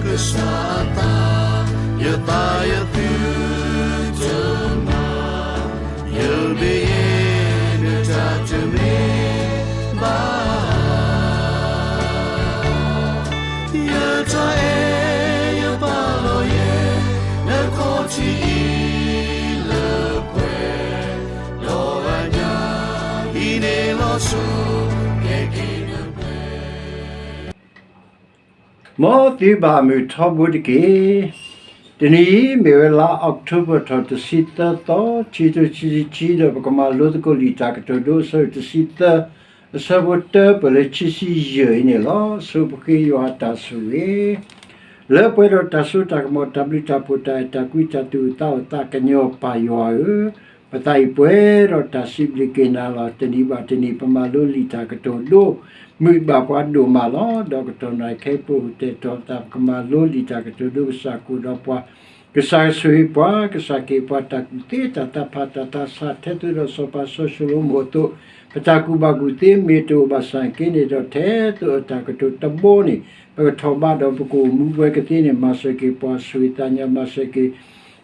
ကစၢ်အသး, ယသးယသုတမၤ, ယမ့ၢ်ယဲ နတၢ်တမ့ၢ်ဘၣ် ယတၢ်အဲၣ်ယပာ်လီၤယဲ နခီၣ်ထံးအံၤလၢပှဲၤ, ဒီးအညၣ်အံၤန့ၣ်လီၤဆီ ကဲက့ၤနပှဲၤ မ်သုဘၣ်မုာ်ထီဘိတက့ၢ်. တနံၤအံၤမ့ၢ်ဝဲလါအီးကထိဘၢၣ်ထီၣ်တဆံသၢသီ, ခံကထိခံဆံခံ, ဒီးပကမၤလိသကိးလံာ်တၢ်ကတိၤဒိ အဆၢဒိၣ်တဆံသၢ, အဆၢဖိတၢပၢၢ်လၢခံဆံယဲၢ်အံၤန့ၣ်လီၤ. ဆိပဃ့ယွၤအတၢ်ဆိၣ်ဂ့ၤ လၢပှဲၤဒီးတၢ်စိတၢ်ကမီၤ တၢ်ဘျုးတၢ်ဖှိၣ် တၢ်အဲၣ်တၢ်ကွံ တၢ်သူၣ်အိၣ်သးအိၣ် သးကညီၤပၢ်ယွၤဧၢ, ပသးအံၤပှဲၤဒီးတၢ်စံးဘျုးက့ၤနၤလီၤ. တနံၤဘၣ်တနံၤ ပမၤလိလံာ်တၢ်ကတိၤဒိ မုာ်ဘၣ်ပှၤဒိၣ်မးလီၤ. ဒီးကတီၢ်နံၤခဲအံၤ ပအိၣ်တဲာ်တီၤသး ပကမၤလိလံာ်တၢ်ကတိၤဒိ ကစၢ်ကအိၣ်ဒီးပှၤ, ကစၢ်ကဆိၣ်ဂ့ၤပှၤ, ကစၢ်ကဟ့ၣ်ပှၤတၢ်ကူၣ်သ့ တၢ်သးဖး တၢ်သးဆး ထဲသိးဒီးစီၤပၤစီၤၡလိၤမိၣ်အသိး, ပတၢ်ကူၣ်ဘၣ်ကူၣ်သ့မ့ၢ်တအိၣ်ဘၣ်ဆၣ်က့န့ၣ်ဒီး ထဲသိးအတၢ်ကတိၤတဘီန့ၣ် ပကထီၣ်ဘးဒီး ပကအိၣ်မူပှဲၤကသ့န့ၣ် မၤစၢၤက့ၤပှၤ ဆိၣ်ဂ့ၤသးညီ မၤစၢၤက့ၤ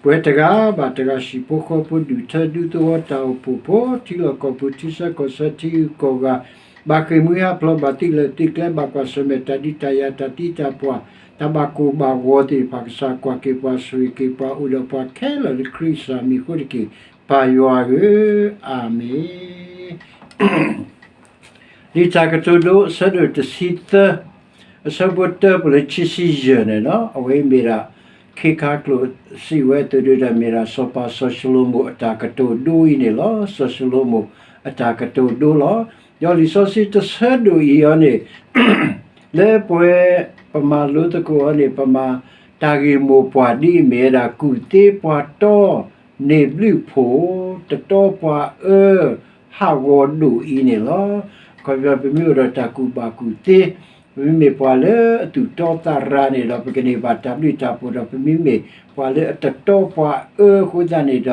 ပဝဲတဂၤဘၣ်တဂၤ ဟံၣ်ဖိဃီဖိ ဒူၣ်ထၢဒူသဝီ တၢ်အိၣ်ဖှိၣ်ဖိ ထံလီၢ်ကီၢ်ပူၤ ထံဆၢကီၢ်ဆၢ ထံဂုၤကီၢ်ဂၤ, ဘၣ်ဃ့ၢ်မှံဟးဖျိး ဘၣ်သံလၢာ်သံကျဲ ဘၣ်ကွၢ်ဆၢၣ်မဲာ်တၢ်ဒုးတၢ်ယၤ တၢ်သံတၢ်ပှၢ် တၢ်ဘၣ်ကိၢ်ဘၣ်ဂီၤသ့ၣ်တဖၣ် ကစၢ်ကွၢ်က့ၤပှၤ ဆိၣ်ဂ့ၤက့ၤပှၤ အိၣ်ဒီးပှၤခဲလၢာ်လၢခရံာ်ကစၢ်မံၤအဃိတက့ၢ် ပၢ်ယွၤဧၢ, အၤမ့ၣ်. လံာ်တၢ်ကတိၤဒိ အဆၢဒိၣ်တဆံသၢ, အဆၢဖိတၢပၢၢ်လၢခံဆံယဲၢ်န့ၣ်လီၤ. အဝဲအံၤမ့ၢ်ဒၣ် ခ့ခါကျိၣ်စံးဝဲအသိးဒီး မ့ၢ်ဒၣ်စီၤပၤစီၤၡလိၤမိၣ်အတၢ်ကတိၤဒိအံၤန့ၣ်လီၤ. စီၤၡလိၤမိၣ်အတၢ်ကတိၤဒိလီၤ. ဒီးလံာ်စီဆှံတဆၢဒိၣ်အံၤအီၤန့ၣ် လၢပဝဲ ပမၤလိသကိးအီၤန့ၣ် ပမၤတၢ်ဂ့ၢ်မိၢ်ပှၢ်ဒ်အံၤ မ့ၢ်ဝဲဒၣ် ကူၣ်သ့ပှၤတီ န့ၢ်ဘျုးဖှိၣ်, တတီပှၤအၢ ဟးဂီၤဒိၣ်အံၤန့ၣ်လီၤ. အခီပညီ ပမ့ၢ်အိၣ်ဒီးတၢ်ကူၣ်ဘၣ်ကူၣ်သ့, ပမ့မ့ၢ်ပှၤလၢအသူၣ်တီသးရၤန့ၣ်ဒီး ပကန့ၢ်ဘၣ်တၢ်ဘျုးတၢ်ဖှိၣ်ဒီး ပမ့မ့ၢ်ပှၤလၢအတတီပှၤအၢအဃိသတးန့ၣ်ဒီး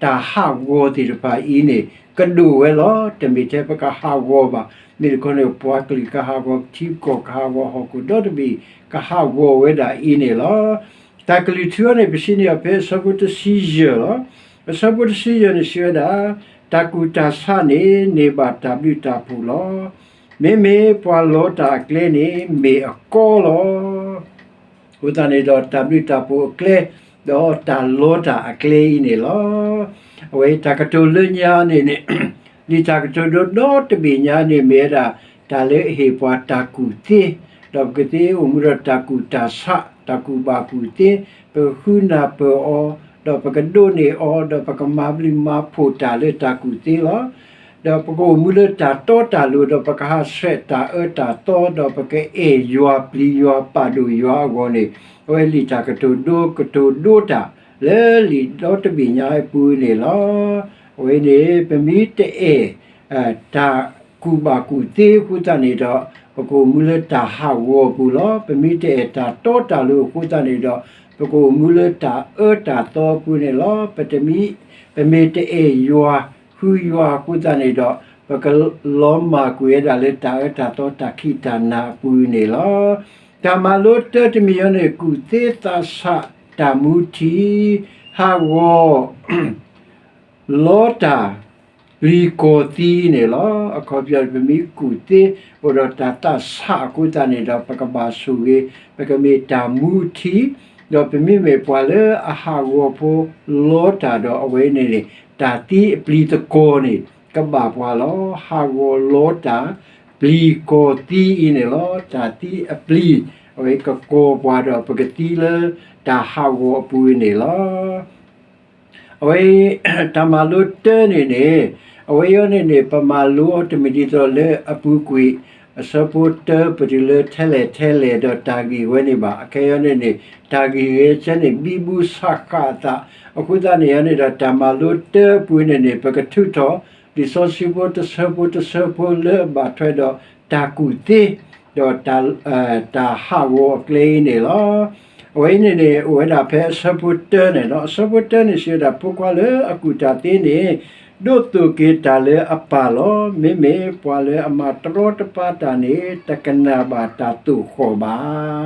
တၢ်ဟးဂီၤသ့ၣ်တဖၣ်အံၤန့ၣ် ကဒိၣ်ဝဲလီၤ. တမ့ၢ်ထဲပကဟးဂီၤဘၣ်. မ့ၢ်တခီန့ၣ် ပှၤကလုာ်ကဟးဂီၤ, ထံကီၢ်ကဟးဂီၤ, ဟီၣ်ခိၣ်ဒီတဘ့ၣ် ကဟးဂီၤဝဲဒၣ်အံၤန့ၣ်လီၤ. တၢ်ကလုၢ်ထူအီၤန့ၣ် ပစံးန့ၢ်အီၤဖဲအဆၢဖိတဆံယဲၢ်လီၤ. အဆၢဖိတဆံယဲၢ်န့ၣ် စံးဝဲဒၣ်, တၢ်ကူၣ်တၢ်ဆးန့ၣ် န့ၢ်ဘၣ်တၢ်ဘျုးတၢ်ဖှိၣ်လီၤ. မ့မ့ၢ်ပှၤလီတၢ်အကျဲန့ၣ် မ့ၢ်အကီလီၤ. အဃိသတးန့ၣ်ဒီး တၢ်ဘျုးတၢ်ဖှိၣ်အကျဲ, ဒီးတၢ်လီတၢ်အကျဲအံၤန့ၣ်လီၤ. အဝဲတၢ်ကတိၤလၢညါန့ၣ်န့ၣ် လံာ်တၢ်ကတိၤဒိဒီတဘ့ၣ်ညါန့ၣ် မ့ၢ်ဝဲဒၣ် တၢ်လၢအဟ့ၣ်ပှၤတၢ်ကူၣ်သ့, ဒီးပကသ့အိၣ်မူဒီးတၢ်ကူၣ်တၢ်ဆး, တၢ်ကူၣ်ဘၣ်ကူၣ်သ့, ပကဃုနၢ်ပၢၢ်အီၤ, ဒီးပကဒိးန့ၢ်အီၤ, ဒီးပကမၤဘျုးမၤဖှိၣ်တၢ်လၢတၢ်ကူၣ်သ့လီၤ. ဒီးပကအိၣ်မူလၢတၢ်တီတၢ်လိၤ, ဒီးပကဟးဆှဲးတၢ်အၢတၢ်သီ, ဒီးပကအဲၣ်ယွၤပျံၤယွၤပာ်ဒိၣ်ယွၤအဂီၢ်န့ၣ်, အဝဲလံာ်တၢ်ကတိၤဒိ ကတိၤဒိတၢ် လၢလံာ်ဒီတဘ့ၣ်ညါအပူၤန့ၣ်လီၤ. အဝဲန့ၣ် ပမ့ၢ်တအဲၣ် တၢ်ကူၣ်ဘၣ်ကူၣ်သ့အဃိသတးန့ၣ်ဒီး ပကအိၣ်မူလၢတၢ်ဟးဂီၤအပူၤလီၤ. ပမ့ၢ်တအဲၣ်တၢ်တီတၢ်လိၤအဃိသတးန့ၣ်ဒီး ပကအိၣ်မူလၢတၢ်အၢတၢ်သီအပူၤန့ၣ်လီၤ. ပတမ့ၢ်, ပမ့ၢ်တအဲၣ်ယွၤ ဃုယွၤအဃိသတးန့ၣ်ဒီး ပကလီၤမၢ်ကွံာ်ဝဲဒၣ်လၢတၢ်အၢတၢ်သီတၢ်ခံးတၢ်နၤအပူၤန့ၣ်လီၤ. တၢ်မၤလိတၢတမံၤအံၤန့ၣ် ကူၣ်သ့သးဆးတၢ်မူထံ ဟးဂီၤ လီတၢ် ပျံၤကီၤသံန့ၣ်လီၤ. အခီပညီ ပမ့ၢ်ကူၣ်သ့ အိၣ်ဒီးတၢ်သးဆးအဃိသတးန့ၣ်ဒီး ပကဘၣ်ဆိၣ်ဂ့ၤ, ပကမ့ၢ်တၢ်မူထံ, ဒီးပမ့မ့ၢ်ပှၤလၢအဟးဂီၤဖိလီတၢ်ဒီး အဝဲန့ၣ်န့ၣ် တၢ်သံအပျံၤသကီၤန့ၣ် ကဘၣ်ပှၤလီၤ. ဟးဂီၤလီတၢ် ပျံၤကီၤသံအံၤန့ၣ်လီၤ. တၢ်သံအပျံၤ အဝဲကကီၤပှၤဒီး ပကသံလၢတၢ်ဟးဂီၤအပူၤန့ၣ်လီၤ. အဝဲ တၢ်မၤလိတၢန့ၣ်န့ၣ် အဝဲအံၤန့ၣ်န့ၣ် ပမၤလိအီၤတမံၤဒ်သိးလၢအပူၤကွံာ် အဆၢဖိတၢပတုၤလၢထဲလဲၣ်ထဲလဲၣ်ဒီးတၢ်ဂ့ၢ်ဝဲန့ၣ်ဘၣ်. အခဲအံၤန့ၣ်န့ၣ် တၢ်ဂ့ၢ်ဂဲၤဆၢန့ၣ် ဘံဘူဆးဃာ်အသး အဃိသတးန့ၣ်န့ၣ်ဒီး တၢ်မၤလိတၢအပူၤန့ၣ်န့ၣ် ပကထုးထီၣ် လံာ်စီဆှံဖိတဆၢဖိတဆၢဖိလၢအဘၣ်ထွဲဒီးတၢ်ကူၣ်သ့ ဒီးတၢ်ဟးဂီၤအကျဲအံၤန့ၣ်လီၤ. အဝဲအံၤန့ၣ်န့ၣ် အိၣ်ဝဲဒၣ်ဖဲအဆၢဖိတၢန့ၣ်လီၤ. အဆၢဖိတၢန့ၣ် စံးဝဲဒၣ် ဖိခွါလၢအကူၣ်တၢ်သ့န့ၣ် ဒိးသိၣ်က့ၤတၢ်လၢအပၢ်လီၤ. မ့မ့ၢ်ပှၤလၢအမၤတရီတပါတၢ်န့ၣ် တကနၣ်ဘၣ်တၢ်သိၣ်ဃီၣ်ဘၣ်.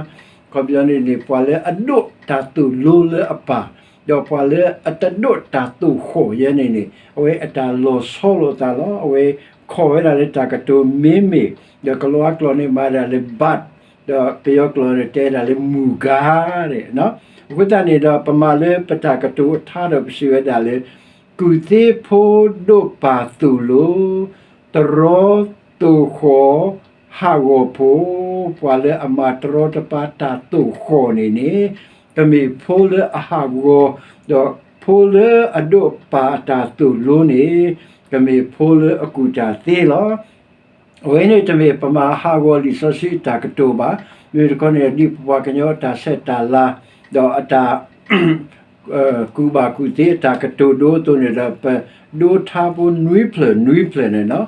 ခီပညီန့ၣ်န့ၣ် ပှၤလၢအဒိးတၢ်သိၣ်လိလၢအပၢ်, ဒီးပှၤလၢအတဒိးတၢ်သိၣ်ဃီၣ်ယဲန့ၣ်န့ၣ် အဝဲအတၢ်လီၤဆီလိာ်သးလီၤ. အဝဲခိးဝဲဒၣ်လၢတၢ်ကတိၤမ့မ့ၢ်, ဒီးကလံးကျိာ်န့ၣ်မၤဒၣ်လၢ but, ဒီးပယီၤကျိာ်န့ၣ်တဲဒၣ်လၢ မူဂၤ အဃိသတးန့ၣ်ဒီး ပမၤလၢပတၢ်ကတိၤအထါဒီးပစံးဝဲဒၣ်လၢ ကူၣ်သ့ဖိဒိးပၢ်သိၣ်လိ, တရီသိၣ်ဃီၣ်ဟးဂီၤဖိ, ပှၤလၢအမၤတရီတပါတၢ်သိၣ်ဃီၣ်န့ၣ်န့ၣ် ကမ့ၢ်ဖိလၢအဟးဂီၤ, ဒီးဖိလၢအဒိးပၢ်အတၢ်သိၣ်လိန့ၣ် ကမ့ၢ်ဖိလၢအကူၣ်တၢ်သ့လီၤ. အဝဲန့ၣ်တမ့ၢ်ပမၤဟးဂီၤလံာ်စီဆှံအတၢ်ကတိၤဘၣ်. မ့ၢ်တခီန့ၣ် ဒ်ပပှၤကညီအတၢ်ဆဲးတၢ်လၤ ဒီးအတၢ် ကူၣ်ဘၣ်ကူၣ်သ့အတၢ်ကတိၤဒိအသိးန့ၣ်ဒီး ပဒိထါဖိနွံဖျၢၣ်နွံဖျၢၣ်န့ၣ်လီၤ.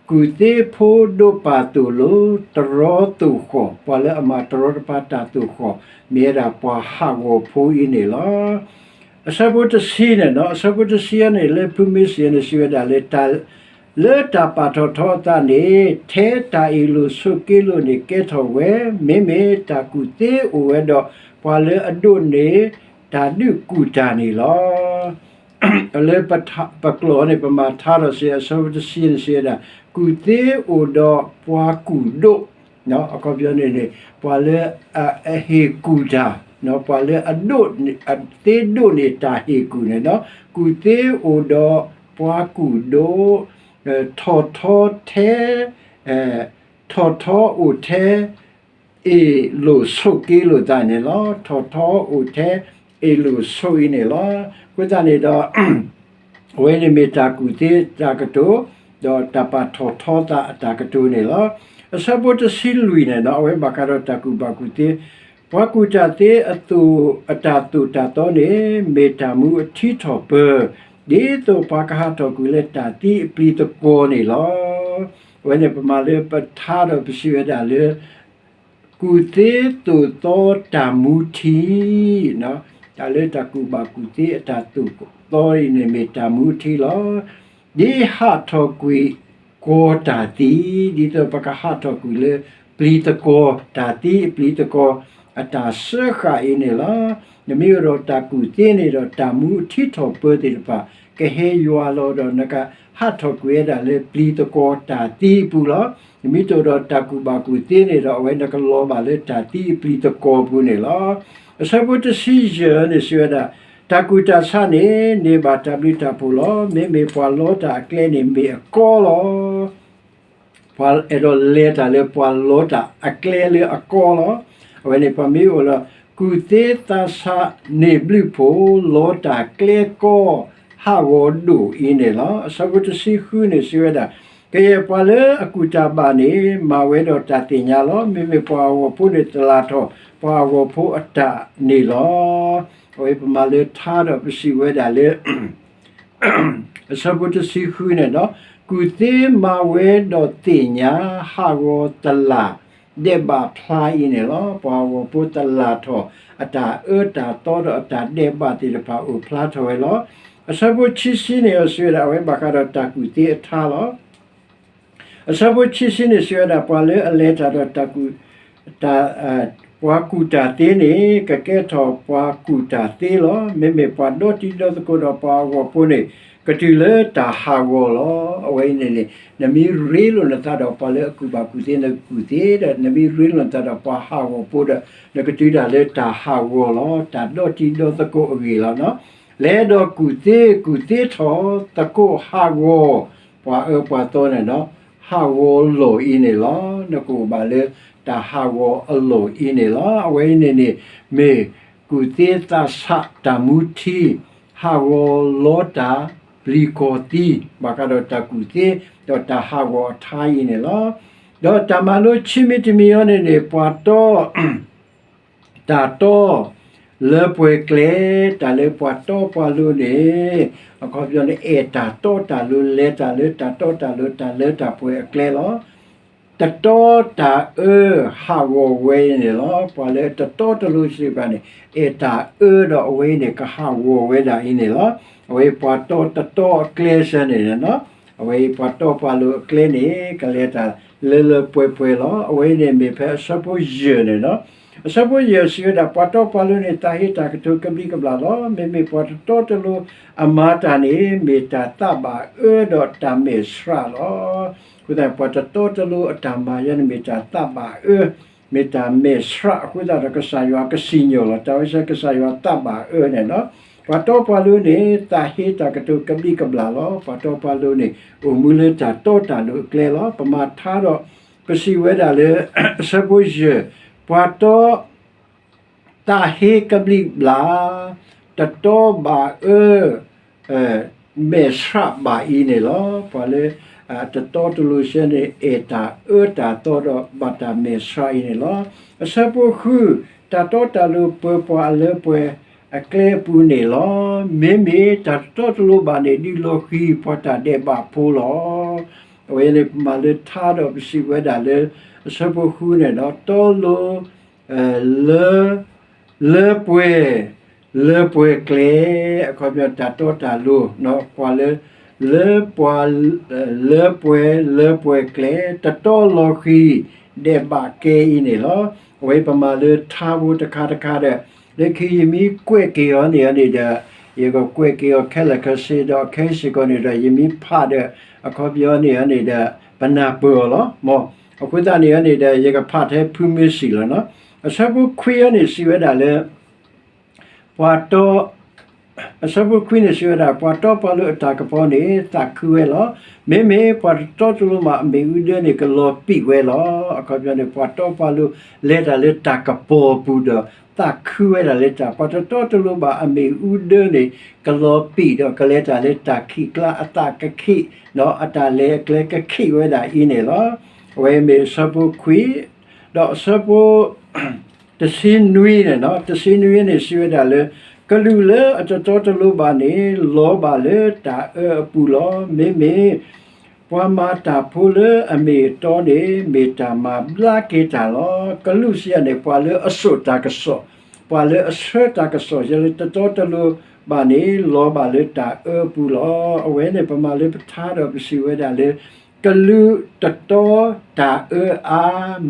ကူၣ်သ့ဖိဒိးပၢ်သိၣ်လိ, တရီသိၣ်ဃီၣ်, ပှၤလၢအမၤတရီတပါတၢ်သိၣ်ဃီၣ် မ့ၢ်ဝဲဒၣ်ပှၤဟးဂီၤဖိအံၤန့ၣ်လီၤ. အဆၢဖိတဆံန့ၣ်လီၤ. အဆၢဖိတဆံအံၤန့ၣ် လၢဖုမ့ၢ်စံးန့ၣ် စံးဝဲဒၣ်လၢ လၢတၢ်ပာ်ထီၣ်ထီအသးန့ၣ် ထဲတၢ်အ့ၣ်လိာ်ဆိးက့လိာ်န့ၣ်ကဲထီၣ်ဝဲ, မ့မ့ၢ်တၢ်ကူၣ်သ့အိၣ်ဝဲဒီး ပှၤလၢအဒိးန့ၢ်တၢ်ဒုးကူၣ်တၢ်န့ၣ်လီၤ. လၢပကျိာ်န့ၣ် ပမၤထါထီၣ်စ့ၢ် အဆၢဖိတဆံန့ၣ်စံးဝဲဒၣ် ကူၣ်သ့အိၣ်ဒီးပှၤကူၣ်ဒိၣ်, အခီပညီန့ၣ်န့ၣ် ပှၤလၢအဟ့ၣ်ကူၣ်တၢ်, ပှၤလၢအဒိး သ့ဒိးန့ၢ်တၢ်ဟ့ၣ်ကူၣ်န့ၣ်လီၤ. ကူၣ်သ့အိၣ်ဒီးပှၤကူၣ်ဒိၣ်, ထီၣ်ထီထဲ ထီၣ်ထီအိၣ်ထဲ အ့ၣ်လိာ်ဆိးက့လိာ်သးန့ၣ်လီၤ. ထီၣ်ထီအိၣ်ထဲ အ့ၣ်လိာ်ဆိးအံၤန့ၣ်လီၤ. အဃိသတးန့ၣ်ဒီး အဝဲန့ၣ်မ့ၢ်တၢ်ကူၣ်သ့တၢ်ကတိၤ, ဒီးတၢ်ပာ်ထီၣ်ထီသးအတၢ်ကတိၤန့ၣ်လီၤ. အဆၢဖိတဆံလွံၢ်န့ၣ်လီၤ. အဝဲဘၣ်ဃးဒီးတၢ်ကူၣ်ဘၣ်ကူၣ်သ့, ပှၤကူၣ်တၢ်သ့အသိး အတၢ်သိၣ်တၢ်သီန့ၣ် မ့ၢ်တၢ်မူအထံထီၣ်ပၢၤ, ဒ်သိးပှၤကဟးထီၣ်ကွံာ်လၢတၢ်သံအပျံၤသကွီၤန့ၣ်လီၤ. အဝဲန့ၣ်ပမၤလၢပထါဒီးပစံးဝဲဒၣ်လၢ ကူၣ်သ့သိၣ်သီတၢ်မူထံ, တၢ်လၢတၢ်ကူၣ်ဘၣ်ကူၣ်သ့အတၢ်သိၣ်သီအံၤန့ၣ်မ့ၢ်တၢ်မူထံလီၤ. ဒ်ဟးထီၣ်ကွံာ်ကွီၤတၢ်သံ, ဒ်သိးပကဟးထီၣ်ကွံာ်လၢပျံၤသကွီၤ, တၢ်သံအပျံၤသကွီၤ အတၢ်စၢဃာ်အံၤန့ၣ်လီၤ. နမ့ၢ်အိၣ်ဒီးတၢ်ကူၣ်သ့န့ၣ်ဒီး တၢ်မူအထံထီၣ်ပၢၤသ့ၣ်တဖၣ် ကဟဲယွၤလီၤဒီး နကဟးထီၣ်ကွံာ်ဝဲဒၣ်လၢပျံၤသကွီၤတၢ်သံအပူၤလီၤ. နမ့ၢ်တအိၣ်ဒီးတၢ်ကူၣ်ဘၣ်ကူၣ်သ့န့ၣ်ဒီး အဝဲနကလီၤဘၣ်လၢတၢ်သံအပျံၤသကွီၤအပူၤန့ၣ်လီၤ. အဆၢဖိတဆံယဲၢ်န့ၣ်စံးဝဲဒၣ်, တၢ်ကူၣ်တၢ်ဆးန့ၣ် န့ၢ်ဘၣ်တၢ်ဘျုးတၢ်ဖှိၣ်လီၤ. မ့မ့ၢ်ပှၤလီတၢ်အကျဲန့ၣ်မ့ၢ်အကီလီၤ. ပှၤအဲၣ်ဒိးလဲၤတၢ်လၢပှၤလီတၢ်အကျဲလၢအကီလီၤ. အဝဲန့ၣ်ပမ့ၢ်အိၣ်ဒီး ကူၣ်သ့သးဆးန့ၢ်ဘျုးဖှိၣ် လီတၢ်ကျဲကီ ဟးဂီၤဒိၣ်အံၤန့ၣ်လီၤ. အဆၢဖိတဆံဃုန့ၣ်စံးဝဲဒၣ်, ကယဲၢ်ပှၤလၢအကူၣ်တၢ်ဘၣ်န့ၣ် မၤဝဲဒီးတၢ်သ့ၣ်ညါလီၤ. မ့မ့ၢ်ပှၤဟးဂီၤဖိန့ၣ် တလၢ်ထီၣ်ပှၤဟးဂီၤဖိအတၢ်န့ၣ်လီၤ. အဝဲပမၤလၢထါဒီးပစံးဝဲဒၣ်လၢ အဆၢဖိတဆံဃုန့ၣ်ဒီး ကူၣ်သ့မၤဝဲဒီးသ့ၣ်ညါ ဟးဂီၤတလၢ်ဒဲးဘးဖျါအံၤန့ၣ်လီၤ. ပှၤဟးဂီၤဖိတလၢ်ထီၣ် အတၢ်အၢတၢ်သီဒီးအတၢ်ဒဲးဘးသ့ၣ်တဖၣ်အိၣ်ဖျါထီၣ်ဝဲလီၤ. အဆၢဖိခံဆံန့ၣ်စံးဝဲဒၣ် အဝဲဘၣ်ဃးဒီးတၢ်ကူၣ်သ့အထါလီၤ. အဆၢဖိခံဆံန့ၣ်စံးဝဲဒၣ် ပှၤလၢအလဲၤတၢ်ဒီးတၢ်ကူၣ် တၢ် ပှၤကူၣ်တၢ်သ့န့ၣ် ကကဲထီၣ်ပှၤကူၣ်တၢ်သ့လီၤ. မ့မ့ၢ်ပှၤဒီတံၤဒီသကိးဒီးပှၤဟးဂီၤဖိန့ၣ် ကတုၤလၢတၢ်ဟးဂီၤလီၤ. အဝဲအံၤန့ၣ်န့ၣ် နမ့ၢ်ရ့လိာ်နသးဒီးပှၤလၢအကူၣ်ဘၣ်ကူၣ်သ့ နကကူၣ်သ့ဒီး နမ့ၢ်ရ့လိာ်နသးဒီးပှၤဟးဂီၤဖိဒီး နကတုၤဒၣ်လၢတၢ်ဟးဂီၤလီၤ. တၢ်ဒီတံၤဒီသကိးအဂ့ၢ်လီၤ. လဲၤဒီးကူၣ်သ့ ကူၣ်သ့ထီၣ်သကိးဟးဂီၤ ပှၤအၢပှၤသီန့ၣ်ဒီး ဟးဂီၤလီၢ်အံၤန့ၣ်လီၤ. နကအိၣ်ဘၣ်လၢတၢ်ဟးဂီၤအလီၢ်အံၤန့ၣ်လီၤ. အဝဲအံၤန့ၣ်န့ၣ် မ့ၢ်ကူၣ်သ့သးဆးတၢ်မူထံ ဟးဂီၤလီၤတၢ်ပျံၤကီၤသံ ဘၣ်ဃးဒီးတၢ်ကူၣ်သ့ ဒီးတၢ်ဟးဂီၤအထါအံၤန့ၣ်လီၤ. ဒီးတၢ်မၤလိခံမံၤတမံၤအံၤန့ၣ်န့ၣ် ပှၤတီ တၢ်တီ လၢပှဲၤကျဲ တၢ်လၢပှၤတီပှၤလိၤန့ၣ် အခီပညီန့ၣ် အဲၣ်တၢ်တီတၢ်လိၤ လဲၤတၢ်လၢတၢ်တီတၢ်လိၤ တၢ်လၢတၢ်ပှဲၤအကျဲလီၤ. တတီတၢ်အၢ ဟးဂီၤဝဲအံၤန့ၣ်လီၤ. ပှၤလၢတတီတလိၤစ့ၢ်ကီးန့ၣ် အဲၣ်တၢ်အၢဒီးအဝဲအံၤန့ၣ် ကဟးဂီၤဝဲဒၣ်အံၤန့ၣ်လီၤ. အဝဲပှၤတီတတီအကျဲစၢၤန့ၣ် အဝဲပှၤတီပှၤလိၤအကျဲန့ၣ် ကလဲၤတၢ်လၢလၢပှဲၤပှဲၤလီၤ. အဝဲအံၤန့ၣ်မ့ၢ်ဖဲအဆၢဖိယဲၢ်န့ၣ်လီၤ. အဆၢဖိယဲၢ်စံးဝဲဒၣ်, ပှၤတီပှၤလိၤန့ၣ် သးဟ့တၢ်ကတိၤကဘျံးကဘျၣ်လီၤ. မ့မ့ၢ်ပှၤတတီတလိၤအမၤတၢ်န့ၣ် မ့ၢ်တၢ်သးဘၣ်အၢဒီးတၢ်မဲာ်ဆှးလီၤ. အဃိသတး ပှၤတတီတလိၤအတၢ်မၤယဲန့ၣ် မ့ၢ်တၢ်သးဘၣ်အၢ, မ့ၢ်တၢ်မဲာ်ဆှးအဃိသတးဒီး ကစၢ်ယွၤကစံၣ်ညီၣ်လီၤ. တၢ်ဝဲဆၢကစၢ်ယွၤသးဘၣ်အၢန့ၣ်လီၤ. ပှၤတီပှၤလိၤန့ၣ် သးဟ့တၢ်ကတိၤကဘျံးကဘျၣ်လီၤ. ပှၤတီပှၤလိၤန့ၣ် အိၣ်မူလၢတၢ်တီတၢ်လိၤအကျဲလီၤ. ပမၤထါဒီး ပစံးဝဲဒၣ်လၢ အဆၢဖိယဲၢ်, ပှၤတီ သးဟ့ကဘျံးကဘျၣ်, တတီဘၣ်အၢ, မဲာ်ဆှးဘၣ်အံၤန့ၣ်လီၤ. ပှၤလၢ တတီတလိၤဆၢန့ၣ် အဲၣ်တၢ်အၢတၢ်သီဒီးဘၣ်တၢ်မဲာ်ဆှးအံၤန့ၣ်လီၤ. အဆၢဖိဃု, တၢ်တီတၢ်လိၤပၢၤပှၤအလၢပှဲၤအကျဲအပူၤန့ၣ်လီၤ. မ့မ့ၢ်တၢ်တတီတလိၤဘၣ်န့ၣ် ဒုးလီၤဃံၤပှၤတၢ်ဒဲးဘးဖိလီၤ. အဝဲန့ၣ်ပမၤလၢထါဒီးပစံးဝဲဒၣ်လၢ အဆၢဖိဃုန့ၣ်ဒီး တီလိၤ လၢ လၢပှဲၤ လၢပှဲၤကျဲ, အခီပညီတၢ်တီတၢ်လိၤ ပှၤလၢ လၢပှၤ လၢပှဲၤ လၢပှဲၤကျဲ တတီလီၤဃံၤ ဒဲးဘးကဲအံၤန့ၣ်လီၤ. အဝဲပမၤလၢထါဖိတခါတခါဒီး လၢခံယမ့ၢ်ကွဲးက့ၤအီၤန့ၣ်န့ၣ်ဒီး ယကကွဲးက့ၤအီၤခဲလၢာ်ခဲဆ့ဒီး ခဲစ့ၢ်ကီးန့ၣ်ဒီး ယမ့ၢ်ဖးဒီး အခီပညီန့ၣ်န့ၣ်ဒီး ပနၢ်ပၢၢ်အီၤလီၤ. မ့ၢ် အဃိသတးန့ၣ်န့ၣ်ဒီး ယကဖးထဲဖုမ့ၢ်စံၣ်လီၤနီၤ. အဆၢဖိခွံအံၤန့ၣ် စံးဝဲဒၣ်လၢ ပှၤတီ အဆၢဖိခွံန့ၣ် စံးဝဲဒၣ် ပှၤတီပှၤလိၤအတၢ်ကပီၤန့ၣ် သးခုဝဲလီၤ. မ့မ့ၢ်ပှၤတတီတလိၤဘၣ်အမ့ၣ်အူဒၢန့ၣ် ကလီၤပံာ်ဝဲလီၤ. အခီပညီန့ၣ် ပှၤတီပှၤလိၤ လဲၤတၢ်လၢတၢ်ကပီၤအပူၤဒီး သးခုဝဲဒၣ်လၢတၢ် ပှၤတတီတလိၤဘၣ်အမ့ၣ်အူဒၢန့ၣ် ကလီၤပံာ်ဒီးကလဲၤတၢ်လၢတၢ်ခံးကျါ အသးကခံး ဒီးအတၢ်လဲၤအကျဲကခံးဝဲဒၣ်အံၤန့ၣ်လီၤ. အဝဲမ့ၢ်အဆၢဖိခွံ ဒီးအဆၢဖိ တဆံနွံန့ၣ်နီၤ, တဆံနွံန့ၣ် စံးဝဲဒၣ်လၢ ကလူးလၢအတတီတလိၤဘၣ်န့ၣ် လီၤဘၣ်လၢတၢ်အၢအပူၤလီၤ. မ့မ့ၢ် ပှၤမၤတၢ်ဖိလၢအမ့ၢ်အတီန့ၣ် မ့ၢ်တၢ်မၤဘျါက့ၤတၢ်လီၤ. ကလူးစံးယၤန့ၣ် ပှၤလၢအစိာ်တၢ်ကစီၣ်, ပှၤလၢအဆှၢတၢ်ကစီၣ် ယဲလၢတတီတလိၤဘၣ်န့ၣ် လီၤဘၣ်လၢတၢ်အၢအပူၤလီၤ. အဝဲန့ၣ် ပမၤလၢပထါဒီးပစံးဝဲဒၣ်လၢ ကလူးတတီတၢ်အၢအါ,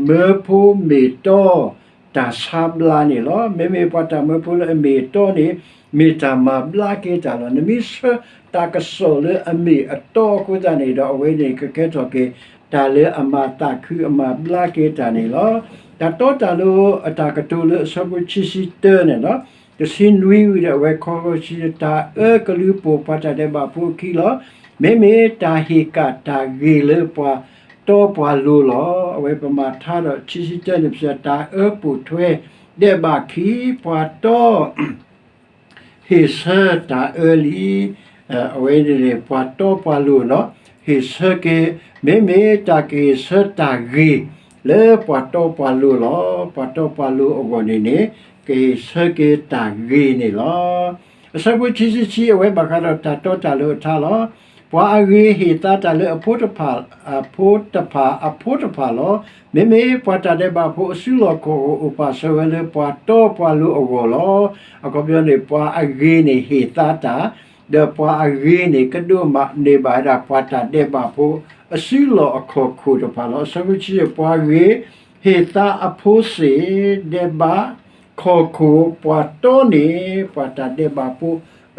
မၢဖိမ့ၢ်တီ တၢ်ဆါဘျါန့ၣ်လီၤ. မ့မ့ၢ်ပှၤတၢ်မၢဖိလၢအမ့ၢ်အတီန့ၣ် မ့ၢ်တၢ်မၤဘျါက့ၤတၢ်လီၤ. နမ့ၢ်ဆှၢတၢ်ကစီၣ်လၢအမ့ၢ်အတီအဃိသတးန့ၣ်ဒီး အဝဲန့ၣ်ကကဲထီၣ်က့ၤ တၢ်လၢအမၤသးခုအမၤဘျါက့ၤတၢ်န့ၣ်လီၤ. တၢ်တီတၢ်လိၤအတၢ်ကတိၤလၢအဆၢဖိခံဆံတၢန့ၣ်လီၤ. တဆံနွံဝံၤဒီးအဝဲခီဃီဆံ တၢ်အၢကလူးပိာ်ပှၤတၢ်ဒဲးဘးဖိအခံလီၤ. မ့မ့ၢ်တၢ်ဟ့ၣ်ကၣ်တၢ်ဂ့ၤလၢပှၤတီပှၤလိၤလီၤ. အဝဲပမၤထါဒီးခံဆံတၢန့ၣ် ပစံးတၢ်အၢပိာ်ထွဲဒဲးဘးခံ ပှၤတီ ဟ့ၣ်ဆၢတၢ်အၢလံ. အဝဲန့ၣ်န့ၣ် ပှၤတီပှၤလိၤနီၤ ဟ့ၣ်ဆၢက့ၤ မ့မ့ၢ်တၢ်ကဟ့ၣ်ဆၢတၢ်ဂ့ၤ လၢပှၤတီပှၤလိၤလီၤ. ပှၤတီပှၤလိၤအဂီၢ်န့ၣ်န့ၣ် ကဟ့ၣ်ဆၢက့ၤတၢ်ဂ့ၤန့ၣ်လီၤ. အဆၢဖိခံဆံခံ အဝဲဘၣ်ဃးဒီးတၢ်တီတၢ်လိၤအထါလီၤ. ပှၤအဂ့ၤဟ့ၣ်သါတၢ်လၢအဖိတဖၣ် အဖိတဖၣ် အဖိတဖၣ်လီၤ. မ့မ့ၢ်ပှၤတၢ်ဒဲးဘးဖိအစုလီၢ်ခီၣ်အိၣ်အိၣ်ပာ်စၢၤဝဲလၢပှၤတီပှၤလိၤအဂီၢ်လီၤ. အခီပညီန့ၣ် ပှၤအဂ့ၤန့ၣ်ဟ့ၣ်သါတၢ် ဒီးပှၤအဂ့ၤန့ၣ် ကဒိးမးန့ၢ်ဘၣ်ဝဲဒၣ် ပှၤတၢ်ဒဲးဘးဖိအစုလီၢ်အခီၣ်ခိၣ်တဖၣ်လီၤ. အဆၢဖိဆံ ပှၤဂ့ၤ ဟ့ၣ်သါအဖိစ့ၢ် ဒဲးဘးခီၣ်ခိၣ် ပှၤတီန့ၣ် ပှၤတၢ်ဒဲးဘးဖိ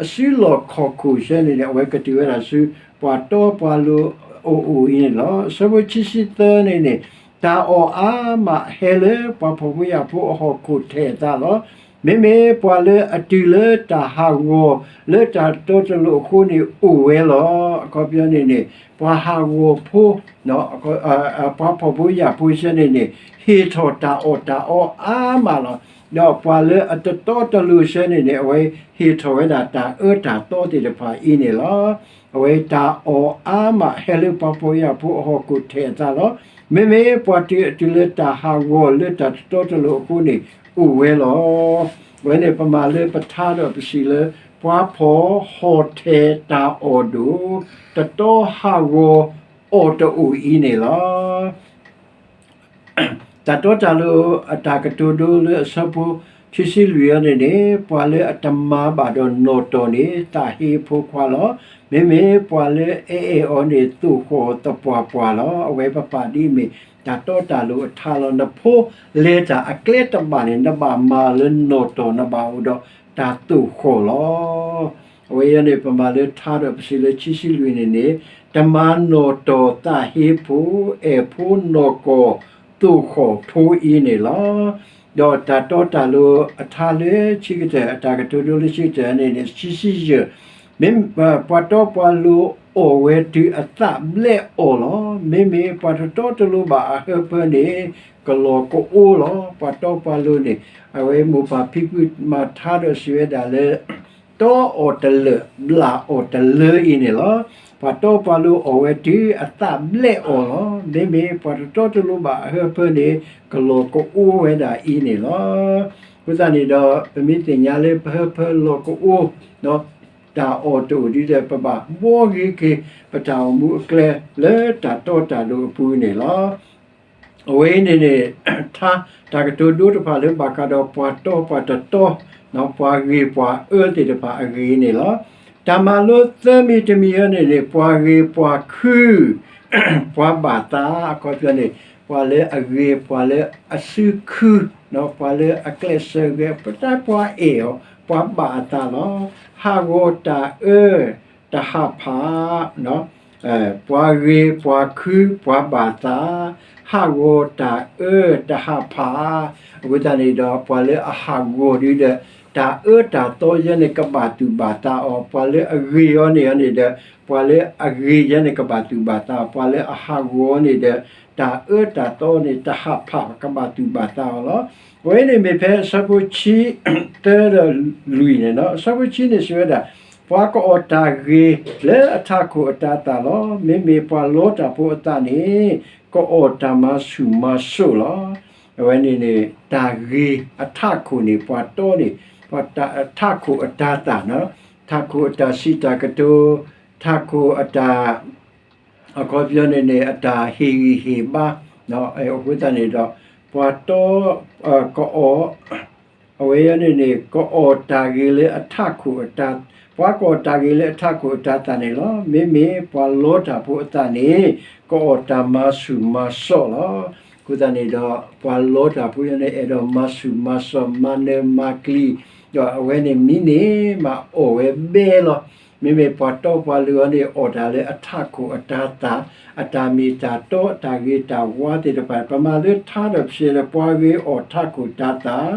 အစုလီၢ်ခီၣ်ခိၣ်ဆၢန့ၣ်န့ၣ် အဝဲကတုၤဝဲဒၣ်ဆူ ပှၤတီပှၤလိၤအအိၣ်အံၤန့ၣ်လီၤ. အဆၢဖိခံဆံသၢန့ၣ်န့ၣ် တၢ်အီၣ်အါမးဟဲလၢပှၤဖှီၣ်ဖိယာ်ဖိအဟီၣ်ခိၣ်ထဲအသးလီၤ. မ့မ့ၢ်ပှၤလၢအတုၤလၢတၢ်ဟးဂီၤလၢတၢ်တီတလိၤအဃိန့ၣ် အိၣ်ဝဲလီၤ. အခီပညီန့ၣ်န့ၣ် ပှၤဟးဂီၤဖိ ပှၤဖှီၣ်ဖိယာ်ဖိဆၢန့ၣ်န့ၣ် ဟ့ၣ်ထီၣ်တၢ်အီၣ်တၢ်အီအါမးလီၤ. ဒီးပှၤလၢအတတီတလိၤဆၢန့ၣ်န့ၣ် အဝဲဟ့ၣ်ထီၣ်ဝဲဒၣ်တၢ်အၢတၢ်သီသ့ၣ်တဖၣ်အံၤန့ၣ်လီၤ. အဝဲတၢ်အီၣ်အါမးဟဲလၢပှၤဖှီၣ်ဖိယာ်ဖိအဟီၣ်ခိၣ်ထဲအသးလီၤ. မ့မ့ၢ်ပှၤတုၤအတုၤလၢတၢ်ဟးဂီၤလၢတၢ်တတီတလိၤအဃိန့ၣ် အိၣ်ဝဲလီၤ. အဝဲန့ၣ်ပမၤလၢပထါဒီးပစံးလၢ ပှၤဖှီၣ်ဟီၣ်ထဲတၢ်အီၣ်ဒိၣ် တတီဟးဂီၤအီၣ်တအိၣ်အံၤန့ၣ်လီၤ. တၢ်တီတၢ်လိၤအတၢ်ကတိၤဒိလၢအဆၢဖိ ခံဆံလွံၢ်အံၤန့ၣ်န့ၣ် ပှၤလၢအတမၤဘၣ်ဒီးနီၣ်တီၢ်န့ၣ် သးဟ့အဖိခွါလီၤ. မ့မ့ၢ်ပှၤလၢအအဲၣ်အီၤန့ၣ် သိၣ်ဃီၣ်သပှၢ်ပှၢ်လီၤ. အဝဲပပာ်ဒ်အမ့ၢ် တၢ်တီတၢ်လိၤအထါလီၤ. နဖိလဲၤတၢ်အကျဲတဘၣ်န့ၣ် နဘၣ်မၤလၢနီၣ်တီၢ် နဘၣ်အိၣ်ဒီးတၢ်သိၣ်ဃီၣ်လီၤ. အဝဲအံၤန့ၣ် ပမၤလၢထါဒီးပစံးလၢခံဆံလွံၢ်န့ၣ်န့ၣ် တမၤနီၣ်တီၢ်သးဟ့ဖိ အဲၣ်ဖိနီၢ်ကီၢ် သိၣ်ဃီၣ်ဖိအံၤန့ၣ်လီၤ. ဒီးတၢ်တီတၢ်လိၤအထါလၢဆံးကတၢၢ် အတၢ်ကတိၤဒိလၢဆံးကတၢၢ်န့ၣ်န့ၣ် ဆံဆံယဲၢ်, မ့ၢ်ပှၤတီပှၤလိၤအီၣ်ဝဲတုၤအသးဘျဲးအီၤလီၤ. မ့မ့ၢ်ပှၤတတီတလိၤဘၣ်အဟၢဖၢန့ၣ် ကလီၤကအိလီၤ. ပှၤတီပှၤလိၤန့ၣ် အဝဲမိၢ်ပၢ်ဖံဖုမၤထါဒီးစံးဝဲဒၣ်လၢ တီအီၤတလၢာ် ဘျၣ်အီၤတလၢအံၤန့ၣ်လီၤ. ပှၤတီပှၤလိၤအီၣ်ဝဲတုၤအသးဘျဲးအီၤလီၤ. မ့မ့ၢ်ပှၤတတီတလိၤဘၣ်အဟၢဖၢန့ၣ် ကလီၤကအိဝဲဒၣ်အံၤန့ၣ်လီၤ. အဃိသတးန့ၣ်ဒီး ပမ့ၢ်သ့ၣ်ညါလၢပဟၢဖၢလီၤကအိ တၢ်အီၣ်တအိၣ်ဒ်ဒီး ပဘၣ်ဘှီဂ့ၤက့ၤ ပတၢ်အိၣ်မူအကျဲလၢတၢ်တီတၢ်လိၤအပူၤန့ၣ်လီၤ. အဝဲအံၤန့ၣ်န့ၣ် ထါတၢ်ကတိၤဒိတဖၣ်လၢဘၣ်ဃးဒီးပှၤတီပှၤတတီ, ပှၤဂ့ၤပှၤအၢသ့ၣ်တဖၣ်အဂ့ၢ်န့ၣ်လီၤ. တၢ်မၤလိသၢမံၤတမံၤအံၤန့ၣ်န့ၣ် ပှၤဂ့ၤပှၤခု ပှၤဘၣ်သး အခီပညီန့ၣ် ပှၤလၢအဂ့ၤ ပှၤလၢအစုခု ပှၤလၢအကျဲးစၢးဂဲၤ ပတၢ်ပှၤအဲၣ်အီၤ ပှၤဘၣ်အသးလီၤ. ဟးဂီၤတၢ်အၢ တဟးဖး ပှၤဂ့ၤပှၤခု ပှၤဘၣ်သး, ဟးဂီၤတၢ်အၢ တဟးဖး, အဃိသတးန့ၣ်ဒီး ပှၤလၢအဟးဂီၤဒ်ဒီး တၢ်အၢတၢ်သီယဲန့ၣ် ကဘၣ်သူၣ်ဘၣ်သးအီၤ, ပှၤလၢအဂ့ၤအီၤန့ၣ်န့ၣ်ဒီး ပှၤလၢအဂ့ၤယဲန့ၣ် ကဘၣ်သူၣ်ဘၣ်သးအီၤ, ပှၤလၢအဟးဂီၤန့ၣ်ဒီး တၢ်အၢတၢ်သီန့ၣ် တဟးဖး ကဘၣ်သူၣ်ဘၣ်သးအီၤလီၤ. အဝဲန့ၣ်မ့ၢ်ဖဲအဆၢဖိဆံသၢဒီးလွံၢ်န့ၣ်လီၤ. အဆၢဖိဆံန့ၣ်စံးဝဲဒၣ်, ပှၤကအီၣ်တၢ်ဂ့ၤလၢအထးခိၣ်အတၤသၣ်လီၤ. မ့မ့ၢ်ပှၤလီတၢ်ဖိအသးန့ၣ် ကအီၣ်တၢ်မၤဆူၣ်မၤစိးလီၤ. အဝဲန့ၣ်န့ၣ် တၢ်ဂ့ၤအထးခိၣ်န့ၣ် ပှၤတီန့ၣ် ပှၤထးခိၣ်အတၤသၣ်, ထးခိၣ်အတၢ်စံးတၢ်ကတိၤ, ထးခိၣ်အတၢ် အခီပညီန့ၣ်န့ၣ် အတၢ်ဟ့ၣ်ဂံၢ်ဟ့ၣ်ဘါ, အဃိသတးန့ၣ်ဒီး ပှၤတီ ကအီၣ် အဝဲအံၤန့ၣ်န့ၣ် ကအီၣ်တၢ်ဂ့ၤလၢအထးခိၣ်အတၤ, ပှၤကအီၣ်တၢ်ဂ့ၤလၢအထးခိၣ်အတၤသၣ်န့ၣ်လီၤ. မ့မ့ၢ်ပှၤလီတၢ်ဖိအသးန့ၣ် ကအီၣ်တၢ်မၤဆူၣ်မၤစိးလီၤ. အဃိသတးန့ၣ်ဒီး ပှၤလီတၢ်ဖိန့ၣ် အဲၣ်ဒိးမၤဆူၣ်မၤစိး မၤနၢၤမၤကျံၤ, ဒီးအဝဲန့ၣ်မံန့ၢ်မၤအီၣ်ဝဲဘဲလီၤ. မ့မ့ၢ်ပှၤတီပှၤလိၤအံၤန့ၣ် အီၣ်တၢ်လၢအထးခိၣ်အတၤသၣ်, အတၢ်မ့ၢ်တၢ်တီ အတၢ်ဂ့ၤတၢ်ဝါသ့ၣ်တဖၣ်, ပမၤလၢထါဒီးပစံးလၢ ပှၤဂ့ၤအီၣ်ထးခိၣ်တၤသၣ်,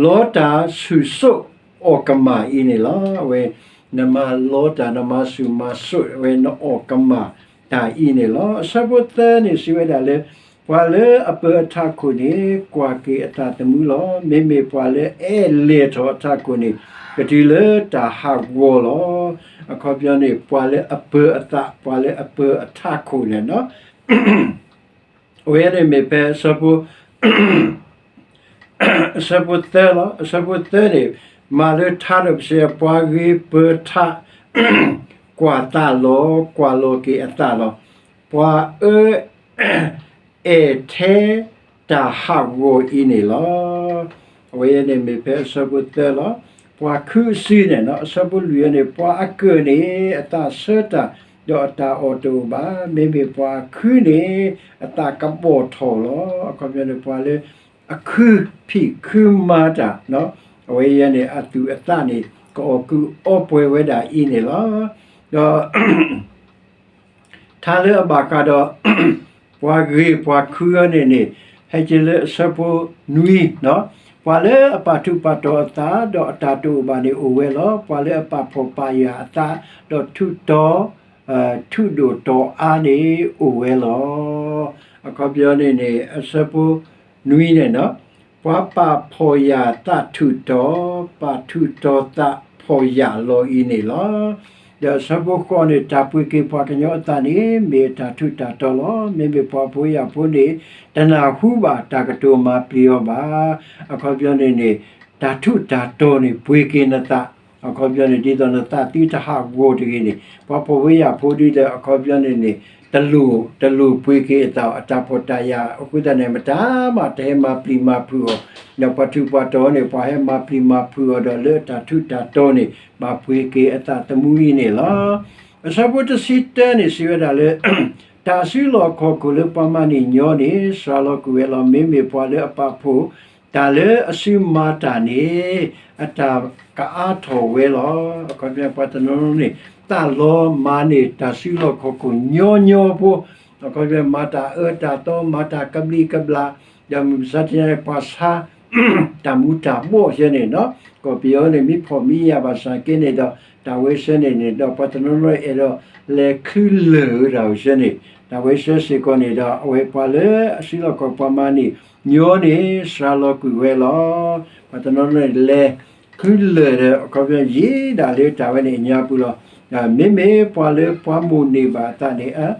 လီတၢ်ဆူၣ်စိးအီၣ်ကမၣ်အံၤန့ၣ်လီၤ. အဝဲ နမၤလီတၢ် နမၤဆူၣ်မၤစိး အဝဲနအီၣ်ကမၣ်တၢ်အံၤန့ၣ်လီၤ. အဆၢဖိသၢန့ၣ်စံးဝဲဒၣ်လၢ ပှၤလၢအပၢၤအထးခိၣ်န့ၣ် ကွၢ်က့ၤအသးသမူလီၤ. မ့မ့ၢ်ပှၤလၢအအဲၣ်လဲၢ်ထီၣ်အထးခိၣ်န့ၣ် ကတုၤလၢတၢ်ဟးဂီၤလီၤ. အခီပညီန့ၣ် ပှၤလၢအပၢၤအသး ပှၤလၢအပၢၤအထးခိၣ်န့ၣ်လီၤ. အဝဲန့ၣ်မ့ၢ်ဖဲအဆၢဖိ အဆၢဖိသၢလီၤ. အဆၢဖိသၢန့ၣ် မၤလၢထါဒီးပစံး ပှၤဂ့ၤပၢၤထး ကွၢ်သးလီၤ ကွၢ်လီၤက့ၤအသးလီၤ. ပှၤအၢ အဲၣ်ထဲတၢ်ဟးဂီၤအံၤန့ၣ်လီၤ. အဝဲန့ၣ်မ့ၢ်ဖဲအဆၢဖိသၢလီၤ. ပှၤခုအစုန့ၣ်လီၤ. အဆၢဖိလွံၢ်န့ၣ် ပှၤအကၢၢ်န့ၣ် အသးဆၢတၢ် ဒီးအတၢ်အီၣ်တအိၣ်ဘၣ်. မ့မ့ၢ်ပှၤခုန့ၣ် အသးကဘီၣ်ထီၣ်လီၤ. အခီပညီန့ၣ် ပှၤလၢအခုဖံးခုမၤတၢ် အဝဲအံၤန့ၣ် အသူၣ်အသးန့ၣ် ကအီၣ်ကုးအီပှဲၤဝဲဒၣ်အံၤန့ၣ်လီၤ. ဒီး ထါလၢအဘၣ်ဃးဒီး ပှၤဂ့ၤပှၤခုအံၤန့ၣ်န့ၣ် ဟဲက့ၤလၢအဆၢဖိနွံ, ပှၤလၢအပာ်ထူးပာ်တီၤအသး ဒီးအတၢ်တအိၣ်ဘၣ်န့ၣ်အိၣ်ဝဲလီၤ. ပှၤလၢအပာ်ဖှီၣ်ပာ်ယာ်အသး ဒီးထူးတီၤ ထူးဒိၣ်တီၤအါန့ၣ်အိၣ်ဝဲလီၤ. အခီပညီန့ၣ်န့ၣ် အဆၢဖိနွံန့ၣ်လီၤ. ပှၤပာ်ဖှီၣ်ယာ်သးထူးတီၤ, ပာ်ထူးတီၤသးဖှီၣ်ယာ်လီၤအံၤန့ၣ်လီၤ. ဒီးအဆၢဖိဃိးန့ၣ် တၢ်ပှ့ၤက့ၤပှၤကညီအသးန့ၣ် မ့ၢ်အတၢ်ထူးတၢ်တီၤလီၤ. မ့မ့ၢ်ပှၤဖိယာ်ဖိန့ၣ် တနၢ်ဟူဘၣ်တၢ်ကတိၤမၤပျံၤအီၤဘၣ်. အခီပညီန့ၣ်န့ၣ် တၢ်ထူးတၢ်တီၤန့ၣ် ပှ့ၤက့ၤနသး, အခီပညီန့ၣ် ဒ်သိးနသးသုတဟးဂီၤတဂ့ၤန့ၣ် ပှၤဖှီၣ်ဖိယာ်ဖိဒ်ဒီး အခီပညီန့ၣ်န့ၣ် တလိၣ် တလိၣ်ပှ့ၤက့ၤအသးအတၢ်ဖှီၣ်တၢ်ယာ်အဃိသတးန့ၣ် မတၤမးတဟဲမၤပျံၤမၤဖုးအီၤ, ဒီးပှၤထူးပှၤတီၤန့ၣ် ပှၤဟဲမၤပျံၤမၤဖုးအီၤဒီးလၢအတၢ်ထူးတၢ်တီၤန့ၣ် ဘၣ်ပှ့ၤက့ၤအသးသမူအံၤန့ၣ်လီၤ. အဆၢဖိတဆံတၢန့ၣ် စံးဝဲဒၣ်လၢ တၢ်စုလီၢ်ခီၣ်ခိၣ်လၢပှၤမၤန့ၢ်ညီန့ၣ် စှၤလီၤကွံာ်ဝဲလီၤ. မ့မ့ၢ်ပှၤလၢအပာ်ဖှိၣ် တၢ်လၢအစုမၤတၢ်န့ၣ် အတၢ်ကအါထီၣ်ဝဲလီၤ. အခီပညီပှၤတနီၤနီၤန့ၣ် သးလီမၤန့ၢ်တၢ်စုလီၢ်ခီၣ်ခိၣ်ညီညီဖိ, အခီပညီမၤတၢ်အၢတၢ်သီ မၤတၢ်ကဘျံးကဘျၣ်, ဒီးမုၢ်မဆါတနံၤပှၤဆါ တၢ်မူၤတၢ်ဘှီၣ်ဆၢန့ၣ်နီၤ, ကီၢ်ပယီၤန့ၣ်မ့ၢ်ဖှီၣ်မ့ၢ်ယာ်ဘၣ်ဆၣ်က့န့ၣ်ဒီး တၢ်ဝဲဆၢန့ၣ်န့ၣ်ဒီး ပှၤတနီၤနီၤအဲၣ်ဒိးလဲၤချုးလၢာ်ဝဲတၢ်အိၣ်ဆၢန့ၣ်, တၢ်ဝဲဆၢစ့ၢ်ကီးန့ၣ်ဒီး အဝဲပှၤလၢအစုလီၢ်ခီၣ်ပှၤမၤန့ၢ်ညီန့ၣ် စှၤလီၤကွံာ်ဝဲလီၤ. ပှၤတနီၤနီၤန့ၣ်လဲၤ ချုးလၢာ်ဒီး အခီပညီယံာ်ဒၣ်လၢတၢ်ဝဲန့ၣ်အညါပူၤလီၤ. မ့မ့ၢ်ပှၤလၢပှၤမိၣ်န့ၢ်ဘၣ်အသးန့ၣ်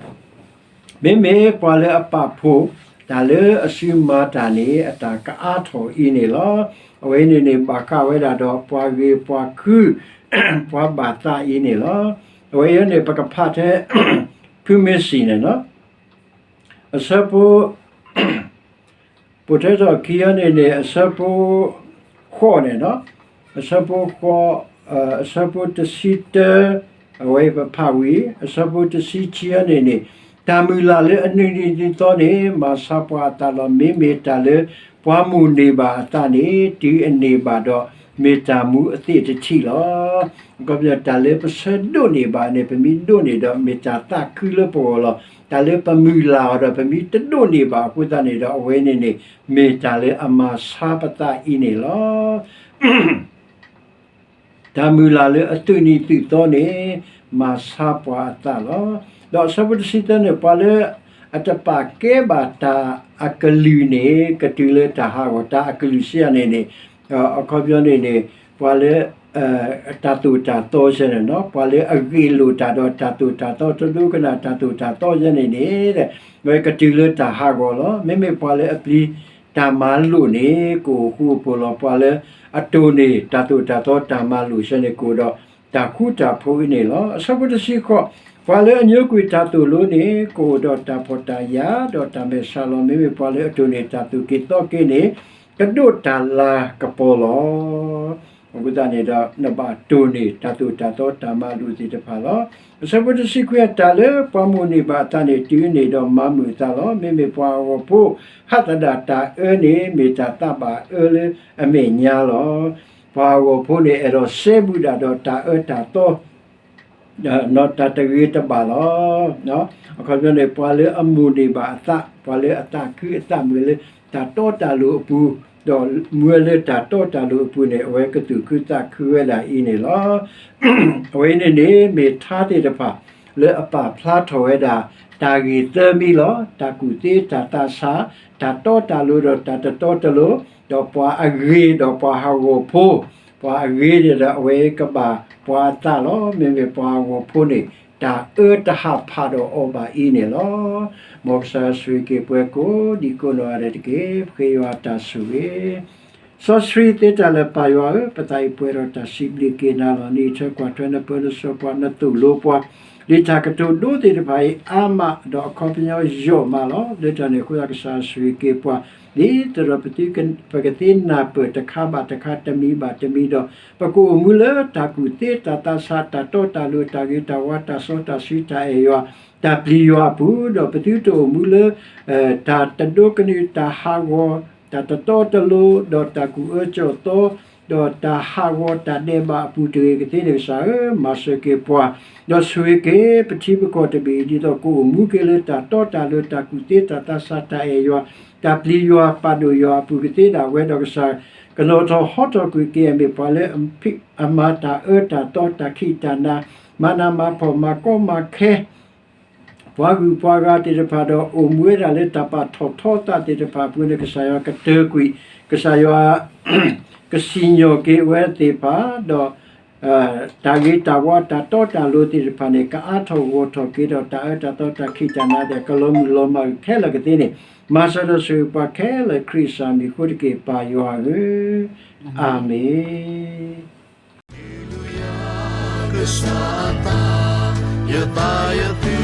မ့မ့ၢ်ပှၤလၢအပာ်ဖှိၣ် တၢ်လၢအစုမၤတၢ်န့ၣ် အတၢ်ကအါထီၣ်အံၤန့ၣ်လီၤ. အဝဲန့ၣ်န့ၣ် ဘၣ်ဃးဝဲဒၣ်ဒီး ပှၤဂ့ၤပှၤခု ပှၤဘၣ်သးအံၤန့ၣ်လီၤ. အဝဲအံၤန့ၣ် ပကဖးထဲ ဖုမ့ၢ်စံၣ်န့ၣ်နီၤ အဆၢဖိ ပိာ်ထွဲထီၣ်ခံအံၤန့ၣ်န့ၣ် အဆၢဖိ ဃိးန့ၣ်နီၤ, အဆၢဖိဃိး, အဆၢဖိတဆံတၢ, အဝဲပဖးဝံၤ အဆၢဖိတဆံခံအံၤန့ၣ်န့ၣ်, တၢ်မုၢ်လၢ်လၢအနုၢ်နံၣ်နုၢ်သီန့ၣ် မၤဆါပှၤအသးလီၤ. မ့မ့ၢ်တၢ်လၢပှၤမိၣ်န့ၢ်ဘၣ်အသးန့ၣ် တုၤအန့ၢ်ဘၣ်ဒီး မ့ၢ်တၢ်မူအသ့ၣ်တထံၣ်လီၤ. အခီပညီတၢ်လၢပဆၢဒိးန့ၢ်ဘၣ်န့ၣ် ပမ့ၢ်ဒိးန့ၢ်ဒီး မ့ၢ်တၢ်သးခုလၢပဂီၢ်လီၤ. တၢ်လၢပမုၢ်လၢ်အီၤဒီး ပမ့ၢ်တဒိးန့ၢ်ဘၣ်အဃိသတးန့ၣ်ဒီး အဝဲန့ၣ်န့ၣ် မ့ၢ်တၢ်လၢအမၤဆါပသးအံၤန့ၣ်လီၤ. တၢ်မုၢ်လၢ်လၢအသုးနံၤသုးသီန့ၣ် မၤဆါပှၤအသးလီၤ. ဒီးအဆၢဖိတဆံသၢန့ၣ် ပှၤလၢအတပာ်ကဲဘၣ်တၢ်အကလုၢ်န့ၣ် ကတုၤလၢတၢ်ဟးဂီၤ, တၢ်အကလုၢ်စံးယၤန့ၣ်န့ၣ်, အခီပညီန့ၣ်န့ၣ် ပှၤလၢ တၢ်သိၣ်တၢ်သီစဲန့ၣ်နီၤ, ပှၤလၢအဂ့ၢ်လိာ်တၢ်ဒီးတၢ်သိၣ်တၢ်သီ တဒိကနၣ်တၢ်သိၣ်တၢ်သီစဲန့ၣ်န့ၣ် ကတုၤလၢတၢ်ဟးဂီၤလီၤ. မ့မ့ၢ်ပှၤလၢအပျံၤတၢ်မၤလိာ်န့ၣ် ကအိၣ်ဃူအိၣ်ဖိးလီၤ. ပှၤလၢအတိၢ်န့ၢ်တၢ်သိၣ်တၢ်သီတၢ်မၤလိာ်စဲန့ၣ် ကအိၣ်ဒီးတၢ်ဃူတၢ်ဖိးအံၤန့ၣ်လီၤ. အဆၢဖိတဆံဃိး, ပှၤလၢအညိကွံာ်တၢ်သိၣ်လိန့ၣ် ကအိၣ်ဒီးတၢ်ဖှီၣ်တၢ်ယာ်ဒီးတၢ်မဲာ်ဆှးလီၤ. မ့မ့ၢ်ပှၤလၢအတိၢ်န့ၢ်တၢ်သိၣ်က့ၤသီက့ၤန့ၣ် ကဒိးတၢ်လၤကပီၤလီၤ. အဃိသတးန့ၣ်ဒီး နဘၣ်တိၢ်န့ၢ်တၢ်သိၣ်တၢ်သီတၢ်မၤလိာ်သ့ၣ်တဖၣ်လီၤ. အဆၢဖိတဆံခွံ, တၢ်လၢပှၤမိၣ်န့ၢ်ဘၣ်အသးန့ၣ် တုၤအန့ၣ်ဒီးမၤမုာ်အသးလီၤ. မ့မ့ၢ်ပှၤဟးဂီၤဖိ ဟးသဒၣ်တၢ်အၢန့ၣ် မ့ၢ်တၢ်သးဘၣ်အၢလၢအမဲာ်ညါလီၤ. ပှၤဟးဂီၤဖိန့ၣ် အဲၣ်ဒိးစဲဘူးဒၣ်ဒီးတၢ်အၢတၢ်သီ တၢ်တဂ့ၤတဘၣ်လီၤ. အခီပညီန့ၣ် ပှၤလၢအမိၣ်န့ၢ်ဘၣ်အသး, ပှၤလၢအသးခုအသးမုာ်လၢတၢ်တီတၢ်လိၤအပူၤ, ဒီးမူဝဲလၢတၢ်တီတၢ်လိၤအပူၤန့ၣ် အဝဲကသူၣ်ခုသးခုဝဲဒၣ်အံၤန့ၣ်လီၤ. အဝဲန့ၣ်န့ၣ် မ့ၢ်ထါသ့ၣ်တဖၣ်လၢအပာ်ဖျါထီၣ်ဝဲဒၣ် တၢ်ဂ့ၢ်သၢမံၤလီၤ. တၢ်ကူၣ်သ့တၢ်သးဆး, တၢ်တီတၢ်လိၤဒီးတၢ်တတီတလိၤ, ဒီးပှၤအဂ့ၤဒီးပှၤဟးဂီၤဖိ ပှၤအဂ့ၤန့ၣ်ဒီး အဝဲကဘၣ်ပှၤအသးလီၤ. မ့မ့ၢ်ပှၤဟးဂီၤဖိန့ၣ် တၢ်အၢတဟးဖးဒီးအီၤဘၣ်အံၤန့ၣ်လီၤ. မ်ကစၢ်ဆိၣ်ဂ့ၤက့ၤပှၤကိးဒံကိးနီၢ်ဂၤဒဲးတက့ၢ်. ပဃ့ယွၤအတၢ်ဆိၣ်ဂ့ၤ စီဆှံသ့တၢ်လၢပၢ်ယွၤဧၢ, ပသးအံၤပှဲၤဒီးတၢ်စံးဘျုးက့ၤနၤလီၤ. နအံးထွဲကွၢ်ထွဲ နပၢနစီပှၤ နသိၣ်လိပှၤ, လံာ်တၢ်ကတိၤဒိသ့ၣ်တဖၣ်အံၤ အါမးဒီးအခီပညီယိာ်မးလီၤ. လၢတၢ်န့ၣ်အဃိ ကစၢ်ဆိၣ်ဂ့ၤက့ၤပှၤ ဒ်သိးဒီးပကသ့နၢ်ပၢၢ်တခါဘၣ်တခါ တမံၤဘၣ်တမံၤဒီး ပကအိၣ်မူလၢတၢ်ကူၣ်သ့တၢ်သးဆး တၢ်တီတၢ်လိၤ တၢ်ဂ့ၤတၢ်ဝါ တၢ်စီတၢ်ဆှံ တၢ်အဲၣ်ယွၤ တၢ်ပျံၤယွၤအပူၤ, ဒီးပသုတအိၣ်မူလၢ တၢ်တဒိကနၣ် တၢ်ဟးဂီၤ တၢ်တတီတလိၤ ဒီးတၢ်ကူၣ်အၢကၠီၣ်သီ ဒီးတၢ်ဟးဂီၤတၢ်ဒဲးဘးအပူၤတဂ့ၤကသ့န့ၣ် ကစၢ်ဧၢ, မၤစၢၤက့ၤပှၤ, ဒီးဆိၣ်ဂ့ၤက့ၤပထံပကီၢ်တဘ့ၣ်အံၤ ဒ်သိးကအိၣ်မူက့ၤလၢတၢ်တီတၢ်လိၤ တၢ်ကူၣ်သ့တၢ်သးဆး တၢ်အဲၣ်ယွၤ တၢ်ပျံၤယွၤပာ်ဒိၣ်ယွၤအပူၤကသ့ဒၣ်ဝဲဒီး ကစၢ်ကလီၤထီၣ်ဟီထီၣ်ကွံာ်က့ၤအမ့ၢ်ပှၤလၢအမၤတၢ်အၢတၢ်သီ တၢ်ခံးတၢ်နၤ မၤနးမၤဖှီၣ် မၤကီမၤခဲ ပှၤဂုၤပှၤဂၤသ့ၣ်တဖၣ်ဒီး အိၣ်မူဝဲဒၣ်လၢတၢ်ပာ်ထီၣ်ထီသးသ့ၣ်တဖၣ်အပူၤန့ၣ် ကစၢ်ယွၤကတၢၢ်ကွံာ်, ကစၢ်ယွၤ ကစံၣ်ညီၣ်က့ၤအဝဲသ့ၣ်တဖၣ် ဒီး တၢ်ဂ့ၤတၢ်ဝါ တၢ်တီတၢ်လိၤသ့ၣ်တဖၣ်န့ၣ် ကအါထီၣ်ဂီၢ်ထီၣ်က့ၤဒီး တၢ်အၢတၢ်သီ တၢ်ခံးတၢ်နၤဒီး ကလီၤမုၢ်လီၤမၢ်ခဲလၢာ်ကသ့န့ၣ် မၤစၢၤဒီးဆိၣ်ဂ့ၤပှၤခဲလၢာ် ခရံာ်စၢ်မံၤအဃိတက့ၢ် ပၢ်ယွၤဧၢ, အၤမ့ၣ်.